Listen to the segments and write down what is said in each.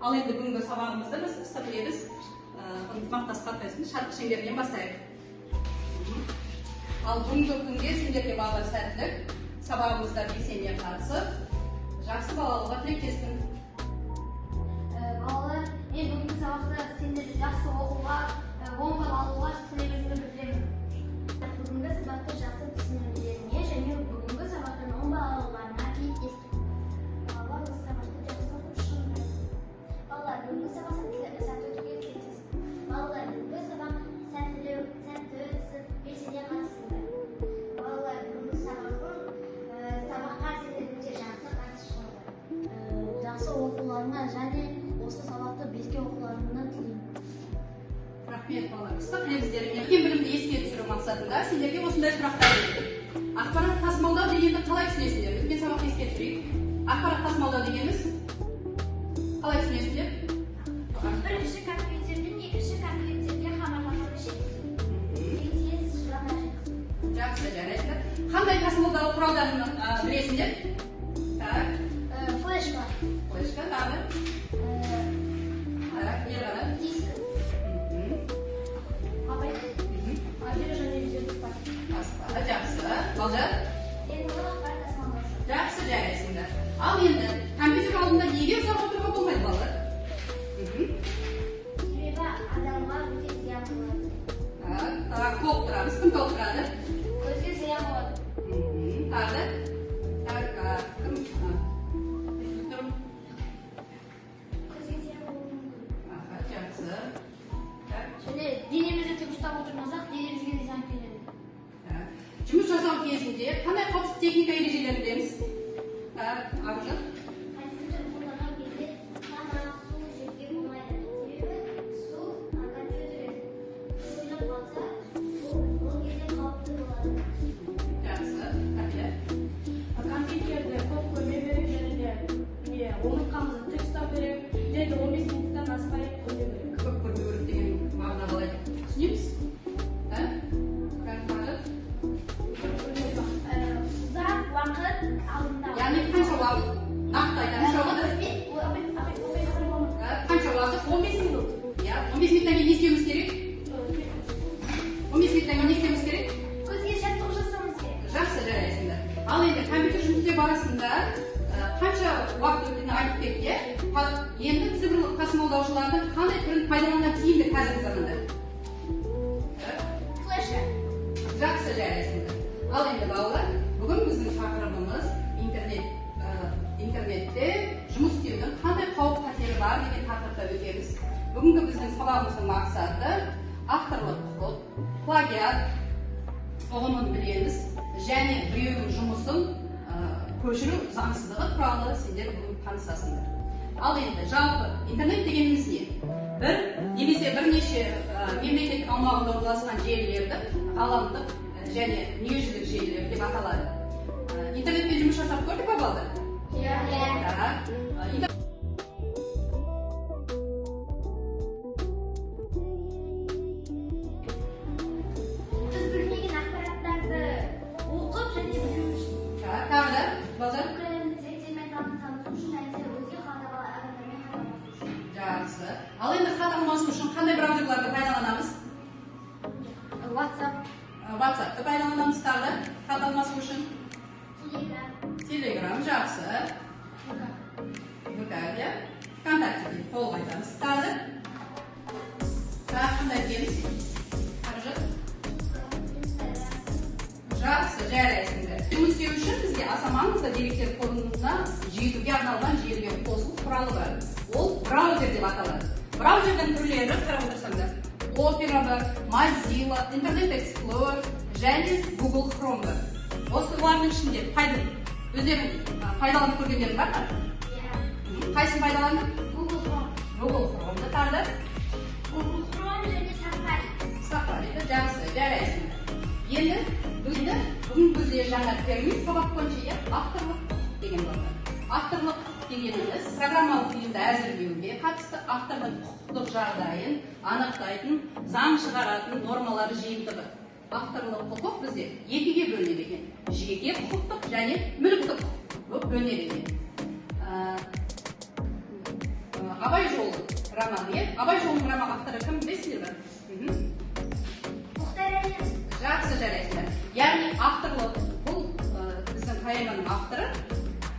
Ал енді бүгінгі сабағымызды біз ыстық лебіз, ынтымақтастық атпайсың шарт шеңберінен бастайық. Ал бүгінгі күнге сендерге, балалар, сәттілік, сабағымызда белсене қатысып, жақсы балаларға тілектеспін. Балалар, мен бүгінгі сабақта сендерді жақсы оқуға, 10 балл алуға тілегімді білдіремін. Бүгінгі сабақты жақсы түсінулеріне және бүгінгі сабақтан 10 балл алуларына тілектеспін. Балалар, осы сабақты жақсы оқып шығыңдар. Балалар, бүгінгі сабақ сәтті өтуге тілектеспін. Балалар, бүгінгі сабақ сәтті өтсін, белсене қатысыңдар. Балалар, бүгінгі сабаққа сендер өте жақсы қатысып шығыңдар. Жақсы оқуларына және осы сабақты 5-ке оқуларына тілеймін. Рахмет, балалар, ыстық лебіздеріңе. Өткен білімді еске түсіру мақсатында сендерге осындай сұрақтар бердім. Ақпарат тасымалдау дегенді қалай түсінесіңдер? Өткен сабақты еске түсірейік. Ақпарат тасымалдау дегеніміз қалай түсінесіңдер? Бірінші компьютерден екінші компьютерге хабарламаны жеткізу. Тез ғана жеткізу. Жақсы, жарайсыңдар. Қандай тасымалдау құралдарын білесіңдер? Так. Флешка. Флешка, тағы? Так, Ерғанат. Диск. Апай, аудио және видео таспа. Таспа, жақсы. Балжан? Енді ақпарат тасымалдаушы. Жақсы, жарайсыңдар. Ал енді компьютер алдында неге ұзақ отыруға болмайды, балалар? Себебі адамға өте зиян болады. Так, тағы толықтырамыз. Кім толықтырады? Көзге зиян болады. Тағы? Так, кім? Тұрым. Көзге зиян болуы мүмкін. Аха, жақсы. Так. Және денемізді тік ұстап отырмасақ, денемізге де зиян келеді. Так. Жұмыс жасау кезінде қандай қауіпсіздік техника ережелерін білеміз? Так, Аружан? Компьютер қолданған кезде тамақ, су жеуге болмайды. Себебі су компьютерге құйылып қалса, ол кезде қауіпті болады. Жақсы. Кәмилә? Компьютерді көп көрмеу керек және де не омыртқамызды тік ұстау керек және де 15 минуттан аспай көрмеу керек. Көп көрмеу керек деген мағына қалай түсінеміз? Так? Так, Маржан? Ұзақ уақыт алдында. Яғни қанша уақыт? Нақты айтамыз. Қанша уақыт? Так, қанша уақыт? 15 минут. Иә, 15 минуттан кейін не істеуіміз керек? 15 минуттан кейін не істеуіміз керек? Көзге жаттығу жасауымыз керек. Жақсы, жарайсыңдар. Ал енді компьютер жұмыс істеу барысында қанша уақыт өткенін айтып кетті, иә? Енді цифрлық тасымалдаушылардың қандай түрін пайдаланған тиімді қазіргі заманда? Так. Флешка. Жақсы, жарайсыңдар. Ал енді, балалар, бүгін біздің тақырыбымыз интернетте жұмыс істеудің қандай қауіп қатері бар деген тақырыпта өтеміз. Бүгінгі біздің сабағымыздың мақсаты авторлық құқық, плагиат ұғымын білеміз және біреудің жұмысын көшіру заңсыздығы туралы сендер бүгін танысасыңдар. Ал енді жалпы интернет дегеніміз не? Бір немесе бірнеше мемлекет аумағында орналасқан желілерді ғаламдық және дүниежүзілік желілер деп аталады. Интернетпен жұмыс жасап көрдік па, балалар? Иә. Так. Біз білмеген ақпараттарды оқып және білу үшін. Так, тағы да, Балжан? Бүкіл әлемдік деректермен танысу үшін және өзге қаладағы адамдармен хат алмасу үшін. Жақсы. Ал енді хат алмасу үшін қандай браузерларды пайдаланамыз? WhatsApp. WhatsAppты пайдаланамыз, тағы да хат алмасу үшін? Телеграм. Телеграм, жақсы. ВК, иә? ВКонтакте дейді, толық айтамыз. Тағы да? Тағы қандай дейміз? Аружан? Инстаграм. Жақсы, жарайсыңдар. Жұмыс істеу үшін бізге аса маңызды деректер қорына жетуге арналған желіге қосылу құралы бар. Ол браузер деп аталады. Браузердің түрлері қарап отырсаңдар, Opera бар, Mozilla, Internet Explorer және Google Chrome бар. Осылардың ішінде өздерің пайдаланып көргендерің бар ма? Иә. Қайсысын пайдаландың? Google Chrome. Google Chrome'ды, тағы да? Google Chrome және Safari. Safari'ді, жақсы, жарайсыңдар. Енді бүгін бізде жаңа термин сабақ бойынша, иә, авторлық құқық деген бар. Авторлық құқық дегеніміз программалық ұйымды әзірлеуге қатысты автордың құқықтық жағдайын анықтайтын заң шығаратын нормалар жиынтығы. Авторлық құқық бізде екіге бөлінеді екен. Жеке құқықтық және мүліктік құқық болып бөлінеді екен. Абай жолы Роман, иә? Абай жолының роман авторы кім, білесіздер ме? Мұхтар Әуезов. Жақсы, жарайсыңдар. Яғни авторлық бұл біздің поэманың авторы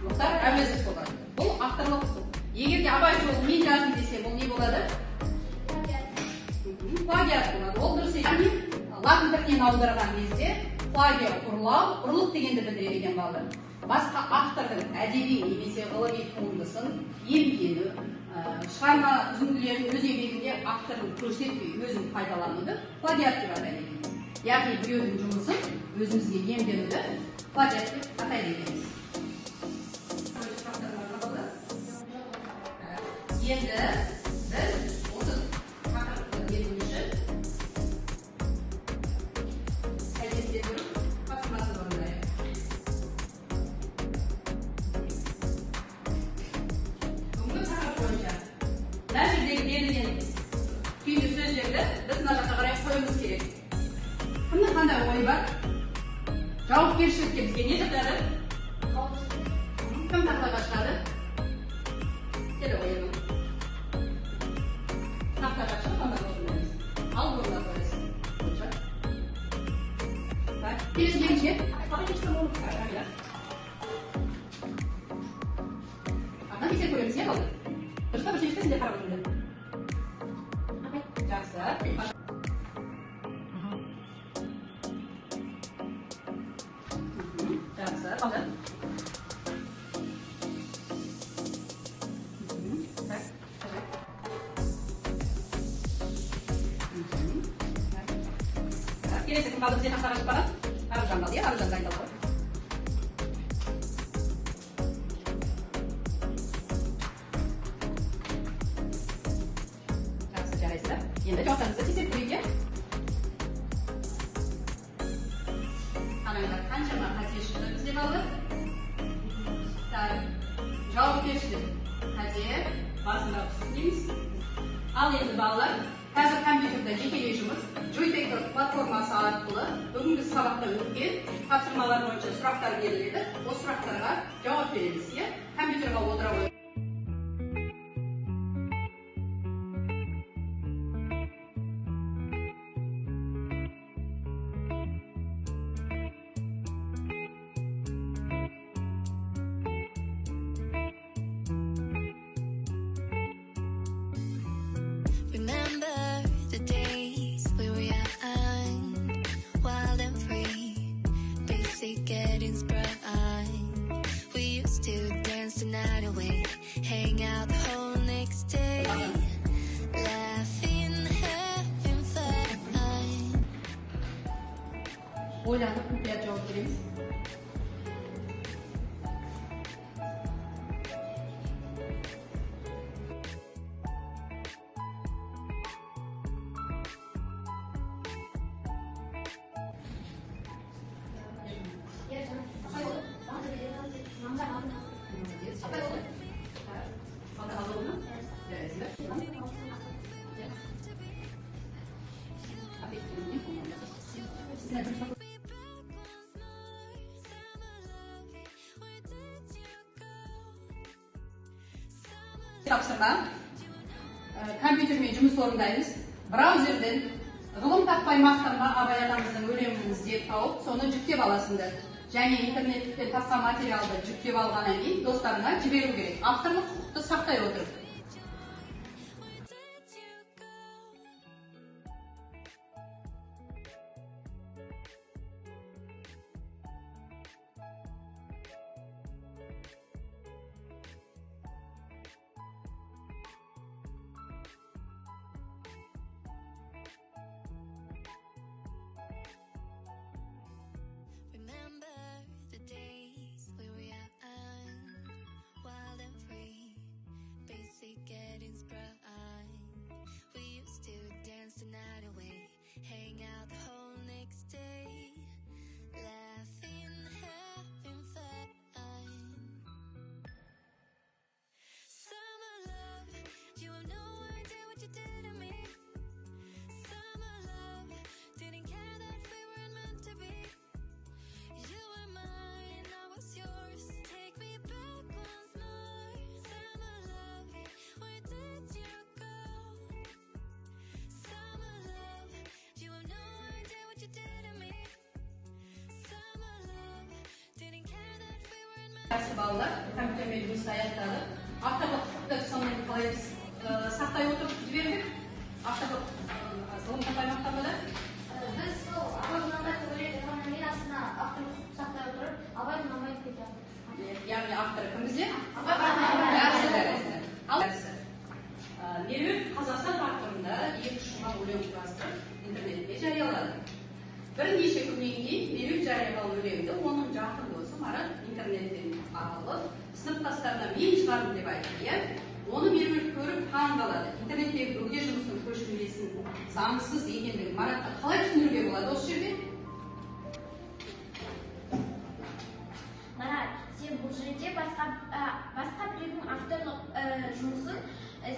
Мұхтар Әуезов болады. Бұл авторлық құқық. Егер де Абай жолын мен жаздым десе, бұл не болады? Плагиат. Плагиат болады. Ол дұрыс. Яғни латын тілінен аударған кезде плагиат ұрлау, ұрлық дегенді білдіреді екен балалар. Басқа автордың әдеби немесе ғылыми туындысын иемдену, шығарма үзінділерін өз еңбегінде авторын көрсетпей өзін пайдалануды плагиат деп атайды екенбіз. Яғни біреудің жұмысын өзімізге иемденуді плагиат деп атайды екенбіз. Енді біз осы тақырыпты беру үшін сәйкестендіру тапсырмасын орындайық. Бүгінгі тақырып бойынша мына жердегі берілген түйінді сөздерді біз мына жаққа қарай қоюымыз керек. Кімнің қандай ойы бар? Жауапкершілікке бізге не жатады? Кім тақтаға шығады? Келе қоямын. Тақтаға шығып, анда орындаймыз. Ал орнына қоясың. Так, келесі екінші. Ана тексеріп көреміз, иә, балалар? Дұрыс па, дұрыс емес пе, сендер қарап отырыңдар. Жақсы. Жақсы, қалды. Так, так. Келесі кім қалды бізде тақтаға шықпаған? Аружан қалды, иә? Аружан дайындалып қой. Жақсы, жарайсыздар. Енді жауаптарыңызды тексеріп көрейік, иә? Қараңдар, қаншама қате шықты бізде балалар? Так, жауапкершілік қате, басындағы түсінеміз. Ал енді балалар, қазір компьютерде жекелей жұмыс, Joytaker платформасы арқылы бүгінгі сабақта өткен тапсырмалар бойынша сұрақтар беріледі. Осы сұрақтарға жауап береміз, иә? Компьютерға отыра қойып. Remember the days we were young, wild and free, busy getting sprung. We used to dance the night away, hang out the whole next day, laughing, having fun. Ойланып мұқият жауап береміз. Ержан. Молодец. Апай болды. Алда қалды ғой ма? Жарайсыңдар. Тапсырма. Компьютермен жұмыс орындаймыз. Браузерден ғылым таппай мақтанба Абай атамыздың өлеңін іздеп тауып, соны жүктеп аласыңдар. Және интернеттен тапқан материалды жүктеп алғаннан кейін достарыңа жіберу керек. Авторлық құқықты сақтай отырып. Where did you go? Remember the days we were young, wild and free, busy. Жақсы, балалар, компьютермен жұмысты аяқтадық. Авторлық құқықты сонымен қалай сақтай отырып жібердік? Авторлық ғылым аймақтарда Біз сол Абай Құнанбаев өлең жазғаннан кейін астына авторлық құқықты сақтай отырып, Абай Құнанбаев деп жаздық. Яғни авторы кім бізде? Абай Құнанбаев. Жақсы, жарайсыңдар. Ал жақсы. Меруерт Қазақстан тақырыбында 2 шумақ өлең құрастырып интернетте жариялады. Бірнеше күннен кейін Меруерт жариялаған өлеңді оның жақын досы Марат интернеттен алып, сыныптастарына мен шығардым деп айтты, иә? Оны Меруерт көріп таң қалады. Интернеттегі бөгде жұмыстың көшірмесін заңсыз екендігін Маратқа қалай түсіндіруге болады осы жерде? Марат, сен бұл жерде басқа біреудің авторлық жұмысын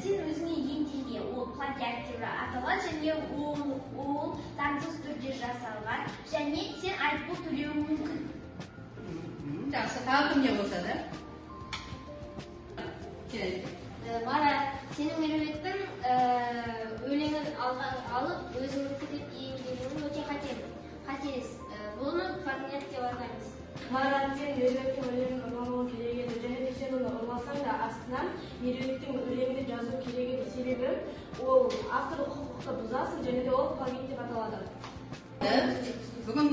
сен өзіңе иемденбе. Ол плагиат деп аталады және ол заңсыз түрде жасалған және сен айыппұл төлеуің мүмкін. Жақсы, тағы кім не қосады? Келеді. Марат, сенің Меруерттің өлеңін алып өзіңдікі деп иемденуің өте қателес. Бұны плагиат деп атаймыз. Марат, сен Меруерттің өлеңін ұрламауың керек еді және де сен оны ұрласаң да астына Меруерттің өлеңін жазу керек еді. Себебі ол авторлық құқықты бұзасың және де ол плагиат деп аталады. Бүгін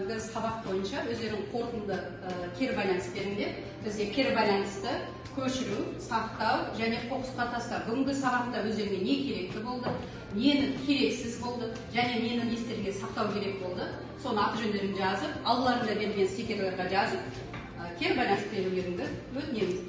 біз сабақ бойынша өздерің қорытынды кері байланыс беріңдер. Бізге кері байланысты көшіру, сақтау және қоқысқа тастау. Бүгінгі сабақта өздеріңе не керекті болды, нені керексіз болды және нені естеріңе сақтау керек болды. Соны аты жөндерін жазып, алдарында берілген стикерлерге жазып, кері байланыс берулеріңді өтінеміз.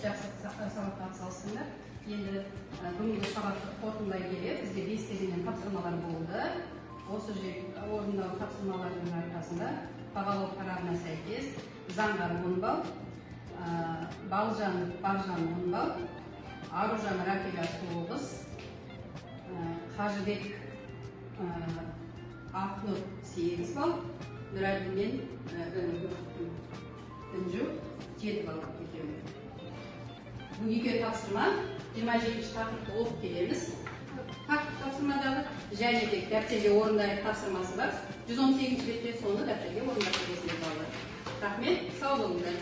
Жақсы сабаққа атсалысыңдар. Енді бүгінгі сабақты қорытындылай келе бізде 5 кезеңнен тапсырмалар болды. Осы орындау тапсырмалардың арқасында бағалау қарарына сәйкес Заңғар 10 балл, Балжан Бағжан 10 балл, Аружан Рақила 9, Қажыбек Ақнұр 8 балл, Нұрәділ мен Інжу 7 балл екеуі. Бұл екеуі тапсырма, 27-ші тақырыпты оқып келеміз. Тақырып тапсырмадағы және де дәптерге орындайық тапсырмасы бар. 118-ші бетте соны дәптерге орындап келесіңдер балалар. Рахмет, сау болыңдар.